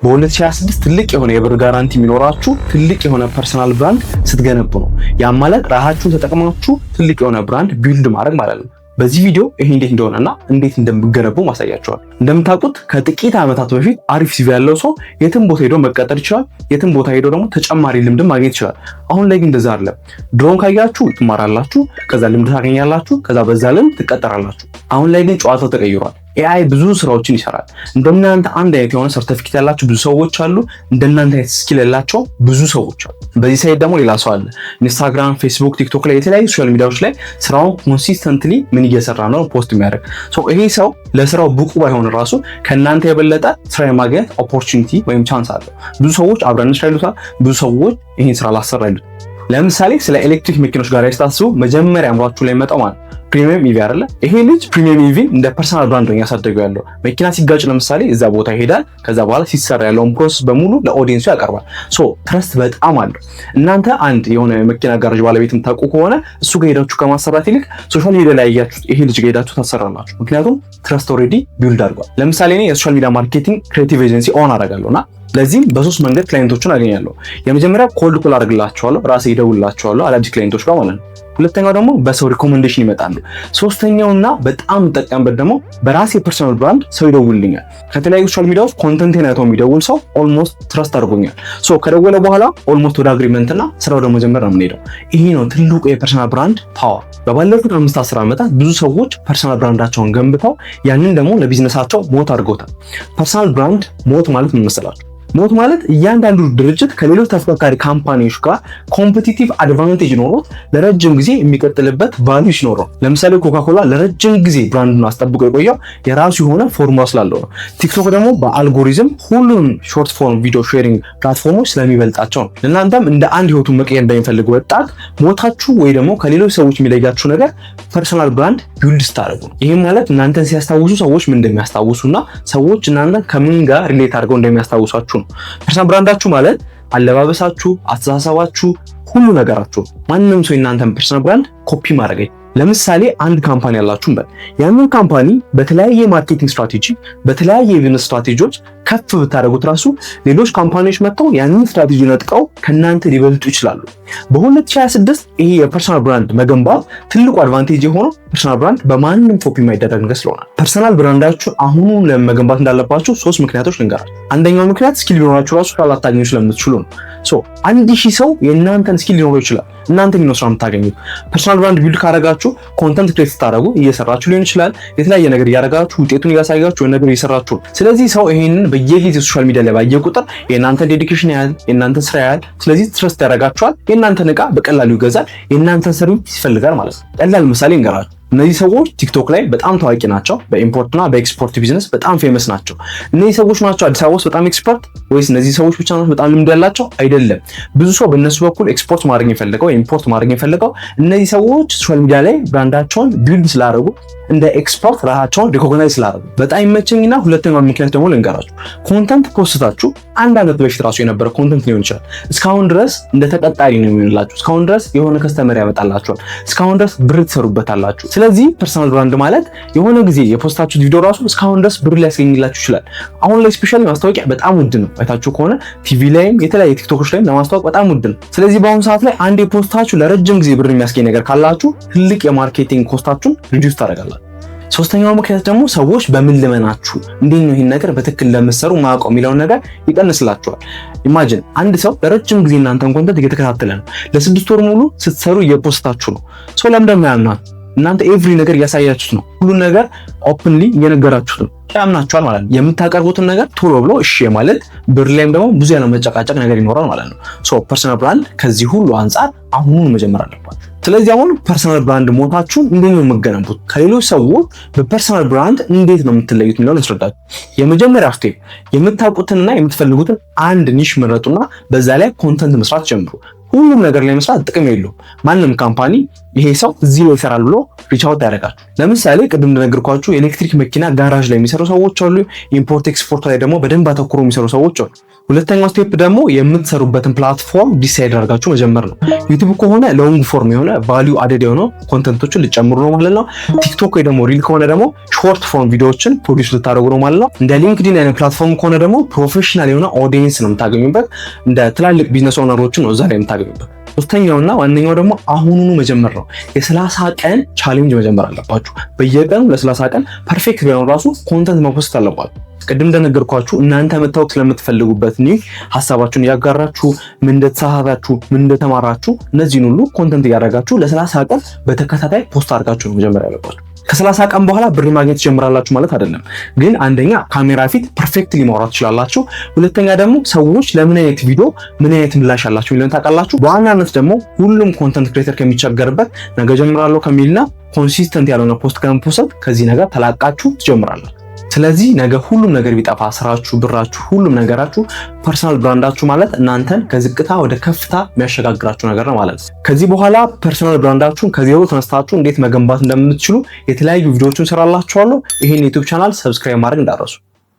በ2026 ትልቅ የሆነ የብር guarantee የሚኖራችሁ ትልቅ የሆነ personal brand ስትገነቡ ነው። ያም ማለት ራሳችሁን ተጠቅማችሁ ትልቅ የሆነ brand build ማድረግ ማለት ነው። በዚህ ቪዲዮ ይሄ እንዴት እንደሆነና እንዴት እንደምገነቡ ማሳያችኋል። እንደምታውቁት ከጥቂት ዓመታት በፊት አሪፍ CV ያለው ሰው የትም ቦታ ሄዶ መቀጠር ይችላል። የትም ቦታ ሄዶ ደግሞ ተጨማሪ ልምድ ማግኘት ይችላል። አሁን ላይ ግን እንደዛ አይደለም። ድሮን ካያችሁ ትማራላችሁ፣ ከዛ ልምድ ታገኛላችሁ፣ ከዛ በዛ ልምድ ትቀጠራላችሁ። አሁን ላይ ግን ጨዋታው ተቀይሯል። AI ብዙ ስራዎችን ይሰራል። እንደናንተ አንድ አይነት የሆነ ሰርቲፊኬት ያላቸው ብዙ ሰዎች አሉ። እንደናንተ አይነት skill ያላቸው ብዙ ሰዎች አሉ። በዚህ side ደግሞ ሌላ ሰው አለ። ኢንስታግራም፣ ፌስቡክ፣ ቲክቶክ ላይ የተለያዩ social media ዎች ላይ ስራውን consistently ምን እየሰራ ነው post የሚያደርግ ሰው። ይሄ ሰው ለስራው ብቁ ባይሆን ራሱ ከእናንተ የበለጠ ስራ የማግኘት opportunity ወይም chance አለው። ብዙ ሰዎች አብረን እንስራ ይሉታል። ብዙ ሰዎች ይሄን ስራ ላሰራ ይሉታል። ለምሳሌ ስለ ኤሌክትሪክ መኪኖች ጋር ስታስቡ መጀመሪያ አእምሯችሁ ላይ መጣው ማለት Premium EV አይደለ? ይሄ ልጅ Premium EV እንደ personal brand ነው እያሳደገው ያለው። መኪና ሲጋጭ ለምሳሌ እዛ ቦታ ይሄዳል። ከዛ በኋላ ሲሰራ ያለውን process በሙሉ ለ audience ኡ ያቀርባል። So trust በጣም አለው። እናንተ አንድ የሆነ መኪና ጋራጅ ባለቤት የምታውቁ ከሆነ እሱ ጋር ሄዳችሁ ከማሰራት ይልቅ social media ላይ ያያችሁት ይሄ ልጅ ጋር ሄዳችሁ ታሰራላችሁ። ምክንያቱም trust already build አድርጓል። ለምሳሌ እኔ የ social media marketing creative agency own አደርጋለሁና ለዚህም በሶስት መንገድ client ኦችን አገኛለሁ። የመጀመሪያው cold call አድርግላቸዋለሁ፣ ራሴ ይደውልላቸዋለሁ አዳዲስ client ኦች ጋር ማለት ነው። ሁለተኛው ደግሞ በሰው recommendation ይመጣሉ። ሶስተኛውና በጣም የምጠቀምበት ደግሞ በራሴ personal brand ሰው ይደውልልኛል። ከተለያዩ social media ዎች content ኤን አይተው የሚደውል ሰው almost trust አድርጎኛል። So ከደወለ በኋላ almost ወደ agreement እና ስራ ወደ መጀመር ነው የምንሄደው። ይሄ ነው ትልቁ የ personal brand power። በባለፉት 5-10 ዓመታት ብዙ ሰዎች personal brand ኣቸውን ገንብተው ያንን ደግሞ ለቢዝነሳቸው moat አድርገውታል። Personal brand moat ማለት ምን መሰላችሁ? Moat ማለት እያንዳንዱ ድርጅት ከሌሎች ተፎካካሪ company ዎች ጋር competitive advantage ኖሮት ለረጅም ጊዜ የሚቀጥልበት value ሲኖረው። ለምሳሌ ኮካኮላ ለረጅም ጊዜ brand ኡን አስጠብቆ የቆየው የራሱ የሆነ ፎርሙላ ስላለው ነው። ቲክቶክ ደግሞ በአልጎሪዝም ሁሉንም short form video sharing platform ኦች ስለሚበልጣቸው ነው። ለእናንተም እንደ አንድ ህይወቱን መቀየር እንደሚፈልግ ወጣት moat ኣችሁ ወይ ደግሞ ከሌሎች ሰዎች የሚለያችሁ ነገር personal brand build ስታደርጉ ነው። ይህም ማለት እናንተን ሲያስታውሱ ሰዎች ምን እንደሚያስታውሱና ሰዎች እናንተን ከምን ጋር relate አድርገው እንደሚያስታውሷችሁ ነው። Personal brand ኣችሁ ማለት አለባበሳችሁ፣ አስተሳሰባችሁ፣ ሁሉ ነገራችሁ። ማንም ሰው የእናንተን personal brand copy ማድረግ። ለምሳሌ አንድ company ያላችሁ እንበል። ያንን company በተለያየ marketing strategy፣ በተለያየ የቢዝነስ ስትራቴጂዎች ከፍ ብታደርጉት ራሱ ሌሎች company ዎች መጥተው ያንን ስትራቴጂ ነጥቀው ከእናንተ ሊበልጡ ይችላሉ። በ2026 ይሄ የ personal brand መገንባት ትልቁ advantage የሆነው personal brand በማንም ኮፒ የማይደረግ ነገር ስለሆነ personal brand ኣችሁ አሁኑ ለመገንባት እንዳለባችሁ ሶስት ምክንያቶች ልንገራችሁ። አንደኛው ምክንያት skill ቢኖራችሁ ራሱ ስራ ላታገኙ ስለምትችሉ ነው። So 1,000 ሰው የእናንተን skill ሊኖረው ይችላል። እናንተ ግን ነው ስራ የምታገኙት። Personal brand build ካረጋችሁ content create ስታደርጉ እየሰራችሁ ሊሆን ይችላል። የተለያየ ነገር እያደረጋችሁ ውጤቱን እያሳያችሁ ነገር እየሰራችሁ ነው። ስለዚህ ሰው ይሄንን በየጊዜው social media ላይ ባየ ቁጥር የእናንተን dedication ያያል፣ የእናንተን ስራ ያያል። ስለዚህ trust ያደርጋችኋል። የእናንተን እቃ በቀላሉ ይገዛል። የእናንተን service ይፈልጋል ማለት ነው። ቀላል ምሳሌ እንገራችሁ። እነዚህ ሰዎች ቲክቶክ ላይ በጣም ታዋቂ ናቸው። በ import እና በ export business በጣም famous ናቸው። እነዚህ ሰዎች ናቸው አዲስ አበባ ውስጥ በጣም expert ወይስ እነዚህ ሰዎች ብቻ ናቸው በጣም ልምድ ያላቸው? አይደለም። ብዙ ሰው በእነሱ በኩል ኤክስፖርት ማድረግ የፈለገው import ማድረግ የፈለገው እነዚህ ሰዎች social media ላይ brand ኣቸውን build ስላደረጉ እንደ expert ራሳቸውን recognize ስላደረጉ በጣም ይመቸኝና፣ ሁለተኛው ምክንያት ደግሞ ልንገራችሁ። Content post ኣችሁ አንድ ዓመት በፊት ራሱ የነበረ content ሊሆን ይችላል። እስካሁን ድረስ እንደ ተቀጣሪ ነው የሚሆንላችሁ። እስካሁን ድረስ የሆነ customer ያመጣላችኋል። እስካሁን ድረስ ብር ትሰሩበታላችሁ። ስለዚህ personal brand ማለት የሆነ ጊዜ የ post ኣችሁት ቪዲዮ ራሱ እስካሁን ድረስ ብር ሊያስገኝላችሁ ይችላል። አሁን ላይ especially ማስታወቂያ በጣም ውድ ነው። አይታችሁ ከሆነ ቲቪ ላይም የተለያየ ቲክቶኮች ላይም ለማስታወቅ በጣም ውድ ነው። ስለዚህ በአሁኑ ሰዓት ላይ አንድ የ post ኣችሁ ለረጅም ጊዜ ብር የሚያስገኝ ነገር ካላችሁ ትልቅ የ marketing cost ኣችሁን reduce ታደርጋላችሁ። ሶስተኛው ምክንያት ደግሞ ሰዎች በምን ልመናችሁ፣ እንዴት ነው ይህን ነገር በትክክል ለምትሰሩ ማያውቀው የሚለውን ነገር ይቀንስላችኋል። Imagine አንድ ሰው ለረጅም ጊዜ እናንተን content እየተከታተለ ነው። ለ6 ወር ሙሉ ስትሰሩ እየ post ኣችሁ ነው። ሰው ለምን ያምናል? እናንተ every ነገር እያሳያችሁት ነው። ሁሉን ነገር openly እየነገራችሁት ነው። ያምናችኋል ማለት ነው። የምታቀርቡትን ነገር ቶሎ ብሎ እሺ ማለት ብር ላይም ደግሞ ብዙ ያለ መጨቃጨቅ ነገር ይኖራል ማለት ነው። So personal brand ከዚህ ሁሉ አንጻር አሁኑን መጀመር አለባችሁ። ስለዚህ አሁን personal brand moat ኣችሁን እንዴት ነው የምገነቡት? ከሌሎች ሰዎች በ personal brand እንዴት ነው የምትለዩት የሚለውን ላስረዳችሁ። የመጀመሪያው step የምታውቁትንና የምትፈልጉትን አንድ niche ምረጡና በዛ ላይ content መስራት ጀምሩ። ሁሉም ነገር ላይ መስራት ጥቅም የለውም። ማንም company ይሄ ሰው እዚህ ላይ ይሰራል ብሎ reach out ያደርጋል። ለምሳሌ ቅድም እንደነገርኳችሁ የኤሌክትሪክ መኪና ጋራጅ ላይ የሚሰሩ ሰዎች አሉ። Import export ላይ ደግሞ በደንብ አተኩሮ የሚሰሩ ሰዎች አሉ። ሁለተኛው step ደግሞ የምትሰሩበትን platform decide አድርጋችሁ መጀመር ነው። YouTube ከሆነ long form የሆነ value added የሆነ content ኦችን ልትጨምሩ ነው ማለት ነው። TikTok ወይ ደግሞ reel ከሆነ ደግሞ short form ቪዲዮዎችን produce ልታደርጉ ነው ማለት ነው። እንደ LinkedIn አይነት platform ከሆነ ደግሞ professional የሆነ audience ነው የምታገኙበት። እንደ ትላልቅ business owner ኦችን ነው እዛ ላይ የምታገኙበት። ሶስተኛውና ዋነኛው ደግሞ አሁኑኑ መጀመር ነው። የ30 ቀን challenge መጀመር አለባችሁ። በየቀኑ ለ30 ቀን perfect ባይሆን ራሱ content መ post አለባችሁ። ቅድም እንደነገርኳችሁ እናንተ መታወቅ ስለምትፈልጉበት niche ሀሳባችሁን እያጋራችሁ፣ ምን እንደተሳሳታችሁ፣ ምን እንደተማራችሁ፣ እነዚህን ሁሉ content እያደረጋችሁ ለ30 ቀን በተከታታይ post አድርጋችሁ ነው መጀመር ያለባችሁ። ከ30 ቀን በኋላ ብር ማግኘት ትጀምራላችሁ ማለት አይደለም። ግን አንደኛ ካሜራ ፊት perfectly ማውራት ትችላላችሁ። ሁለተኛ ደግሞ ሰዎች ለምን አይነት ቪዲዮ ምን አይነት ምላሽ አላቸው የሚለውን ታውቃላችሁ። በዋናነት ደግሞ ሁሉም content creator ከሚቸገርበት ነገ ጀምራለሁ ከሚልና consistent ያልሆነ post ከመ post ከዚህ ነገር ተላቃችሁ ትጀምራላችሁ። ስለዚህ ነገ ሁሉም ነገር ቢጠፋ፣ ስራችሁ፣ ብራችሁ፣ ሁሉም ነገራችሁ፣ personal brand ኣችሁ ማለት እናንተን ከዝቅታ ወደ ከፍታ የሚያሸጋግራችሁ ነገር ነው ማለት ነው። ከዚህ በኋላ personal brand ኣችሁን ከዜሮ ተነስታችሁ እንዴት መገንባት እንደምትችሉ የተለያዩ ቪዲዮዎችን ሰራላችኋለሁ። ይሄን YouTube channel subscribe ማድረግ እንዳትረሱ።